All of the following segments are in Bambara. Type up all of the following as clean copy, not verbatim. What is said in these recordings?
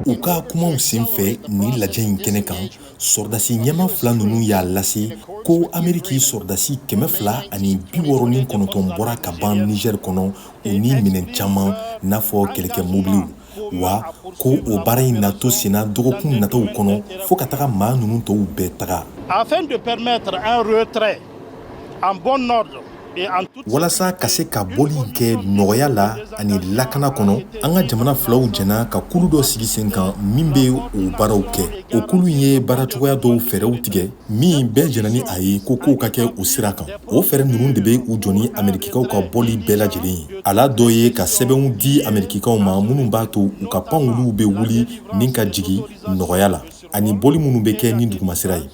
U ka kumaw senfɛ nin lajɛ in kɛnɛ kan, sɔrɔdasi ɲɛmaa fila ninnu y'a lase ko Ameriki sɔrɔdasi 269 bɔra ka ban Niger kɔnɔ, u ni minɛn caman, n'a fɔ kɛlɛkɛ mobiliw, wa ko o baara in na to senna dɔgɔkun nataw kɔnɔ fo ka taga maa ninnu tɔw bɛɛ taga. Afin de permettre un retrait en bon ordre. Walasa ka se ka bɔli in kɛ nɔgɔya la ani lakana kɔnɔ, an ka jamana filaw jɛna ka kulu dɔ sigi sen kan min bɛ o baaraw kɛ. O kulu in ye baara cogoya dɔw fɛɛrɛw tigɛ min bɛɛ jɛna ni a ye ko kow ka kɛ o sira kan. O fɛɛrɛ ninnu de bɛ u jɔ ni Amerikikaw ka bɔli bɛɛ lajɛlen ye. A la dɔ ye ka sɛbɛnw di Amerikikaw ma minnu b'a to u ka pankurunw bɛ wuli ni ka jigin nɔgɔya la, ani bɔli minnu bɛ kɛ ni dugumasira ye.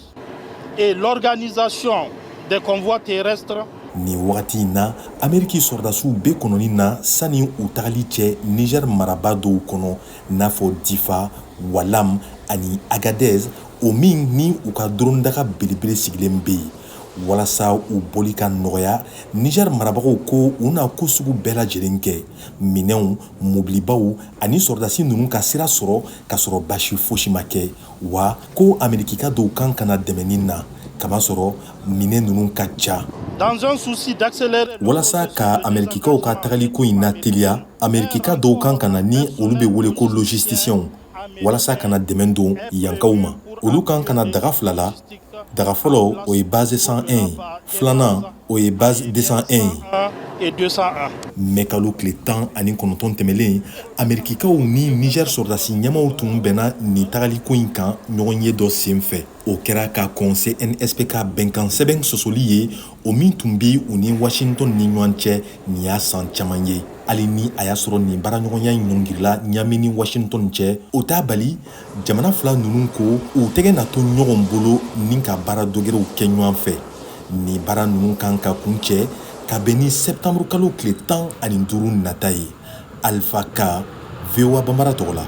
Et l'organisation des convois terrestres. Nin wagati in na, Ameriki sɔrɔdasiw bɛ kɔnɔni na sani u tagali cɛ Niger maraba dɔw kɔnɔ, n'a fɔ Difa, Walam ani Agadez, o min ni u ka drondaga belebele sigilen bɛ yen. Walasa u bɔli ka nɔgɔya, Niger marabagaw ko u na ko sugu bɛɛ lajɛlen kɛ, minɛnw, mobilibaw ani sɔrɔdasi ninnu ka sira sɔrɔ ka sɔrɔ basi fosi ma kɛ, wa ko Amerikika dɔw kan ka na dɛmɛni na, kamasɔrɔ minɛn ninnu ka ca. Dans un souci d'accélérer. Walasa ka Amerikikaw ka tagaliko in na teliya, Amerikika dɔw kan ka na ni olu bɛ wele ko logisticiens, walasa ka na dɛmɛ don yankaw ma. Olu kan ka na daga fila la. Daga fɔlɔ, o ye base 101 ye. Filanan, o ye base 201 ye. Et 201. Mɛ kalo tile 19 tɛmɛlen, Amerikikaw ni Niger sɔrɔdasi ɲɛmaw tun bɛnna nin tagaliko in kan ɲɔgɔn ye dɔ sen fɛ. O kɛra ka kɔn CNSP ka bɛnkan sɛbɛn sɔsɔli ye, o min tun bɛ u ni Washington ni ɲɔgɔn cɛ nin y'a san caman ye. Hali ni a y'a sɔrɔ nin baaraɲɔgɔnya in ɲɔngirila Niamey ni Washington cɛ, o t'a bali jamana fila ninnu ko u tɛgɛ na to ɲɔgɔn bolo ni ka baara dɔgɛrɛw kɛ ɲɔgɔn fɛ. Nin baara ninnu kan ka kuncɛ ka bɛn ni septembre kalo tile 15 nata ye. Alpha Ka, VOA Bambara tɔgɔ la.